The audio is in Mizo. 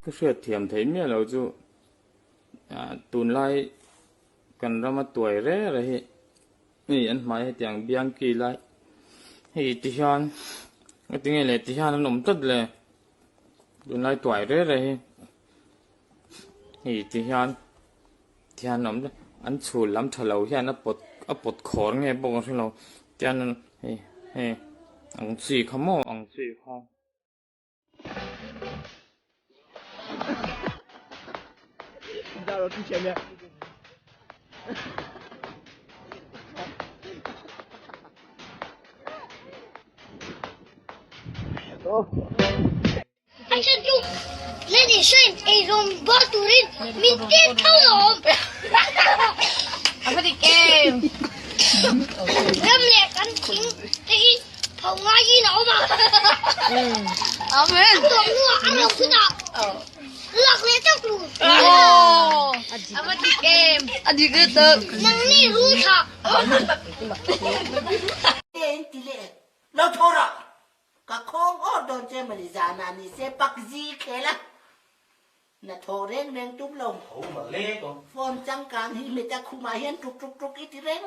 Ka hriat thiam theih miah lo chu tunlai kan rama tuai reng reng hi hei an hmai hetiang biang ki lai hei ti hian engtinge le ti hian an awm tlat le tunlai tuai reng reng hi hei ti hian ti hian an awm tlat an chhul lam tha lo hian a pawt a pawt khawr nge bawk ang hrelo tian hei hei ang chi kha maw ang chi kha. A then chu Len Israel eirawng bawl turin min tir tho lawm. A va dik em? Ram leh kan thing te hi pho ngaiin a awm a. Amen. A tuam hnuah a ro hunah lak leh chauh tur. A va dik em? A dik lutuk. Nangni rul thlah. Ti leh lo tho rawh. Ka khawng awr dawn che mawni zanah ni se pak zi khel a, na thaw reng reng tum lo. Phone changkang hi hmet a khumah hian tuk tuk tuk i ti reng.